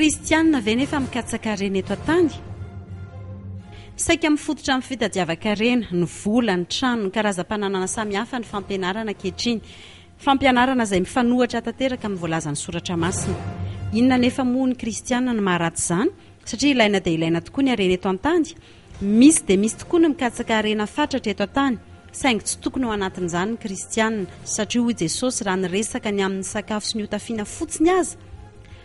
Kristianina ve nefa mikatsaka harena eto an-tany? Saika mifototra amin'ny fitadiavan-karena, ny vola, ny trano, ny karazam-pananana samihafa ny fampianarana ankehitriny. Fampianarana izay mifanohitra tanteraka amin'ny voalazan'ny Soratra Masina. Inona anefa moa ny Kristianina no maharatsy izany? Satria ilaina dia ilaina tokoa ny harena eto an-tany. Misy dia misy tokoa ny mikatsaka harena fatratra eto an-tany, saingy tsy tokony ho anatin'izany ny Kristianina, satria hoy Jesosy raha niresaka ny amin'ny sakafo sy ny hotafiana fotsiny aza,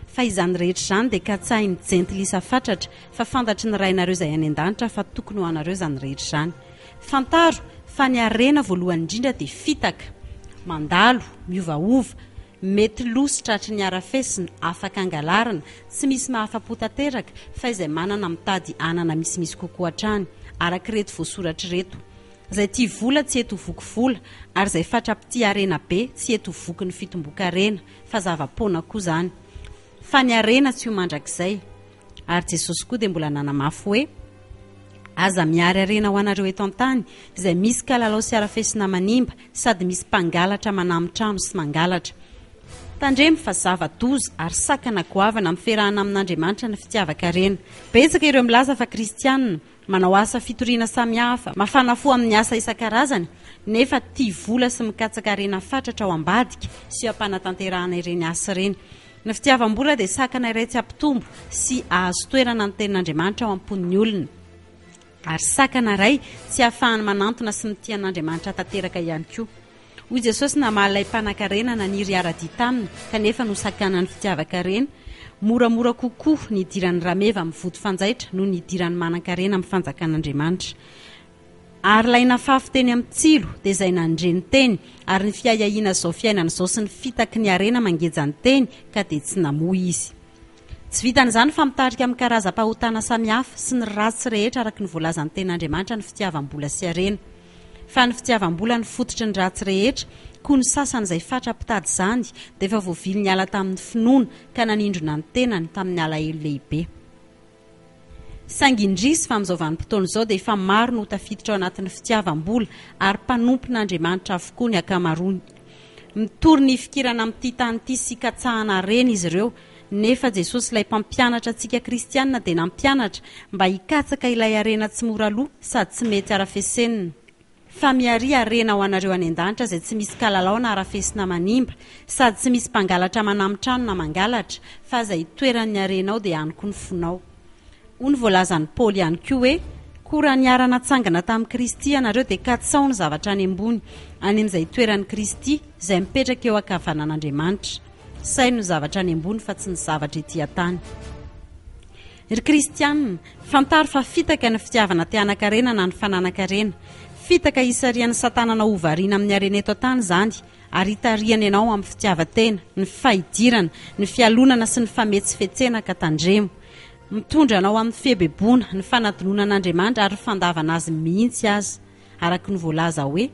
Fa izany rehetra izany dia katsahin'ny jentilisa fatratra, fa fantatry ny Rainareo izay any an-danitra fa tokony ho anareo izany rehetra izany. Fantaro fa ny harena voalohany indrindra dia fitaka, mandalo, miovaova, mety lo sy tratry ny harafesina, afaka angalarina, tsy misy mahafa-po tanteraka, fa izay manana mitady hanana misimisy kokoa hatrany, araka ireto voasoratra ireto. Izay tia vola tsy hety ho voky vola, ary izay fatra-pitia harena be tsy hety ho voky ny fitomboan-karena. fa zava-poana koa izany. Fa ny harena tsy ho mandrakizay. Ary Jesosy koa dia mbola nanamafy hoe, Aza mihary harena ho anareo eto an-tany, izay misy kalalao sy harafesina manimba, sady misy mpangalatra manamy trano sy mangalatra. Tandremo fa zava-doza ary sakana goavana amin'ny fiarahana amin'Andriamanitra ny fitiavan-karena. Betsaka ireo milaza fa kristiana, Manao asa fitoriana samihafa, mafana fo amin'ny asa isan-karazany, nefa tia vola sy mikatsaka harena fatratra ao ambadika sy eo am-panatanterahana ireny asa ireny. Ny fitiavam-bola dia sakana iray tsy hampitombo sy hahazo toerana ny Tenin'Andriamanitra ao am-pon'ny olona, ary sakana iray tsy hahafahany manantona sy mitia an'Andriamanitra tanteraka ihany koa. Hoy Jesosy namaly ilay mpanankarena naniry hiara-dia taminy kanefa nosakanan'ny fitiavan-karena, Moramora kokoa ny hidiran'ny rameva amin'ny vody fanjaitra noho ny hidiran'ny manankarena amin'ny fanjakan'Andriamanitra. Ary ilay nafafy teny amin'ny tsilo dia izay nandre ny teny, ary ny fiahiahiana izao fiainana izao sy ny fitaky ny harena mangeja ny teny, ka dia tsy namoa izy. Tsy vitan'izany fa mitarika amin'ny karazam-pahotana samihafa sy ny ratsy rehetra araka ny voalazan'ny Tenin'Andriamanitra ny fitiavam-bola sy harena. Fa ny fitiavam-bola no fototry ny ratsy rehetra, koa ny sasany izay fatra-pitady izany dia efa voavily niala tamin'ny finoana ka nanindrona ny tenany tamin'ny alahelo lehibe. Saingy indrisy fa amin'izao vanim-potoana izao dia efa maro no tafiditra ao anatin'ny fitiavam-bola ary mpanompon'Andriamanitra avokoa ny ankamaroany. Mitory ny hifikirana amin'ity tany ity sy hikatsahana harena izy ireo, nefa Jesosy ilay Mpampianatra antsika kristiana dia nampianatra mba hikatsaka ilay harena tsy mora lo sady tsy mety harafesenina. Fa miharia harena ho anareo any an-danitra izay tsy misy kalalao na harafesina manimba, sady tsy misy mpangalatra manami-trano na mangalatra, fa izay itoeran'ny harenao dia any koa ny fonao. Hoy ny voalazan'i Paoly ihany koa hoe, Koa raha niara-natsangana tamin'i Kristy ianareo dia katsaho ny zavatra any ambony, any amin'izay itoeran'i Kristy, izay mipetraka eo ankavanan'Andriamanitra. Saino ny zavatra any ambony fa tsy ny zavatra ety an-tany. Ry kristianina, fantaro fa fitaka ny fitiavana te hanan-karena na ny fananan-karena. Fitaka isarihan'i Satana anao ho variana amin'ny harena eto an-tany izany, ary itarihany anao amin'ny fitiavan-tena, ny fahidirana, ny fialonana sy ny fametsifetsena ka tandremo. Mitondra anao amin'ny fiebeboana, ny fanadinoana an'Andriamanitra ary ny fandavana Azy mihitsy aza. Araka ny voalaza hoe,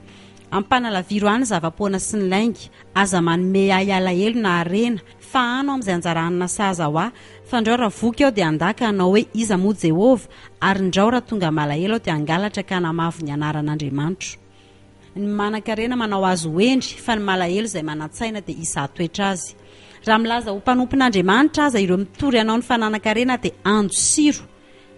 Ampanalaviro ahy ny zava-poana sy ny lainga, aza manome ahy alahelo na harena, fahano amin'izay anjara hanina sahaza ho ahy, fandrao raha voky aho dia handà ka hanao hoe, Iza moa Jehovah? Ary ndrao raha tonga malahelo aho dia hangalatra ka hanamavo ny anaran'Andriamanitro. Ny manan-karena manao azy ho hendry, fa ny malahelo izay manan-tsaina dia hizaha toetra azy. Raha milaza ho mpanompon'Andriamanitra aza ireo mitory anao ny fananan-karena dia andosiro,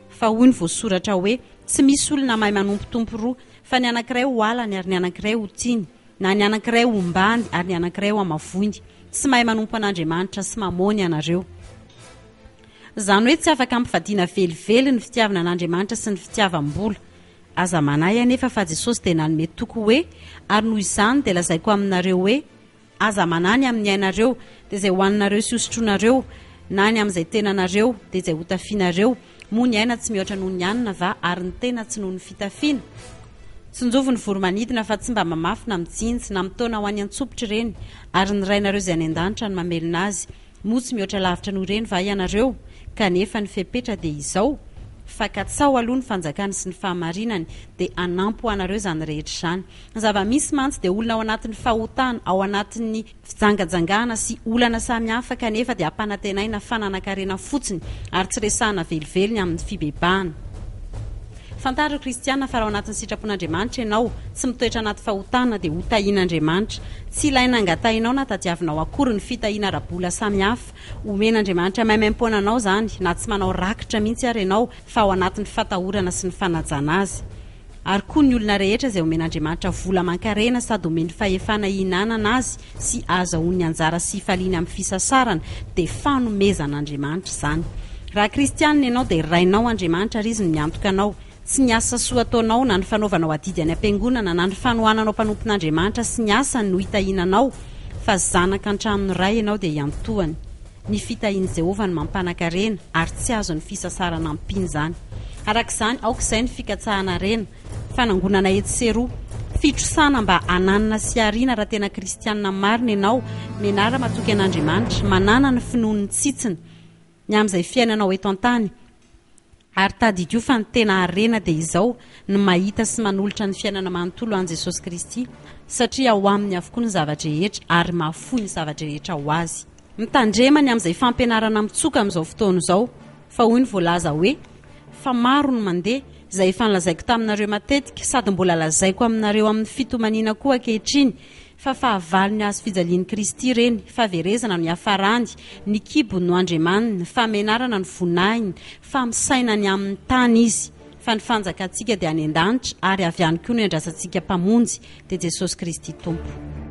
Fa hoy ny voasoratra hoe, Tsy misy olona mahay manompo tompo roa, fa ny anankiray ho halany ary ny anankiray ho tiany, na ny anankiray hombany ary ny anankiray hohamavoiny. Tsy mahay manompo an'Andriamanitra sy Mamôny ianareo. Izany hoe tsy afaka ampivadiana velively ny fitiavana an'Andriamanitra sy ny fitiavam-bola. Aza manahy anefa fa Jesosy dia nanome toky hoe, Ary noho izany dia lazaiko aminareo hoe, Aza manahy ny amin'ny ainareo, dia izay hohaninareo sy hosotroinareo, na ny amin'izay tenanareo, dia izay hotafianareo. Moa ny aina tsy mihoatra noho ny hanina va, ary ny tena tsy noho ny fitafiana? Tsinjovy ny voro-manidina, fa tsy mba mamafy na mijinja, na mitaona ho any an-tsopitra ireny, ary ny Rainareo izay any an-danitra no mamelona azy. Moa tsy mihoatra lavitra noho ireny va ianareo? Kanefa ny fepetra dia izao, fa katsaho aloha ny fanjakany sy ny fahamarinany, dia hanampy ho anareo izany rehetra izany. Ny zava-misy mantsy dia olona ao anatin'ny fahotana, ao anatin'ny fijangajangana sy olana samihafa kanefa dia ampanantenaina fananan-karena fotsiny ary tsy resahana velively ny amin'ny fibebahana. Fantaro ry kristiana fa raha ao anatin'ny sitrapon'Andriamanitra ianao, tsy mitoetra anaty fahotana dia ho tahian'Andriamanitra. Tsy ilaina angatahinao na tadiavinao akory ny fitahiana ara-bola samihafa. Omen'Andriamanitra maimaimpoana anao izany na tsy manao rakitra mihitsy ary ianao fa ao anatin'ny fatahorana sy ny fanajana Azy. Ary koa ny olona rehetra izay omen'Andriamanitra vola aman-karena sady omeny fahefana hihinanana azy sy ahazahoany anjara sy hifaliany amin'ny fisasarana dia fanomezan'Andriamanitra izany. Raha kristianina ianao dia Rainao Andriamanitra ary Izy no miantoka anao. Tsy ny asa soa ataonao na ny fanaovanao adidy any am-piangonana na ny fanohananao mpanompon'Andriamanitra sy ny asany no hitahiana anao fa zanaka an-tranon'ny Ray ianao dia iantohany. Ny fitahian'i Jehovah no mampanan-karena, ary tsy azon'ny fisasarana ampiana izany. Araka izany, aoka izay ny fikatsahana harena, fanangonana etsy sy eroa, fitrosana mba hananana sy hariana raha tena kristianina marina ianao, mianara matoky an'Andriamanitra, manàna ny finoan'ny tsitsiny ny amin'izay fiainanao eto an-tany, Ary tadidio fa ny tena harena dia izao, ny mahita sy manolotra ny fiainana manontolo an'i Jesosy Kristy, satria ao Aminy avokoa ny zava-drehetra ary mahafoy ny zava-drehetra ho Azy. Mitandrema ny amin'izay fampianarana mitsoka amin'izao fotoana izao, fa hoy ny voalaza hoe, Fa maro no mandeha, izay efa nolazaiko taminareo matetika, sady mbola lazaiko aminareo amin'ny fitomaniana koa ankehitriny, Fa fahavalon'ny hazo fijalian'i Kristy ireny, fahaverezana no iafarany, ny kibony no andriamaniny, fahamenarana no voninahiny, fa misaina ny amin'ny tany izy. Fa ny fanjakantsika dia any an-danitra, ary avy any koa no iandrasantsika Mpamonjy, dia Jesosy Kristy Tompo.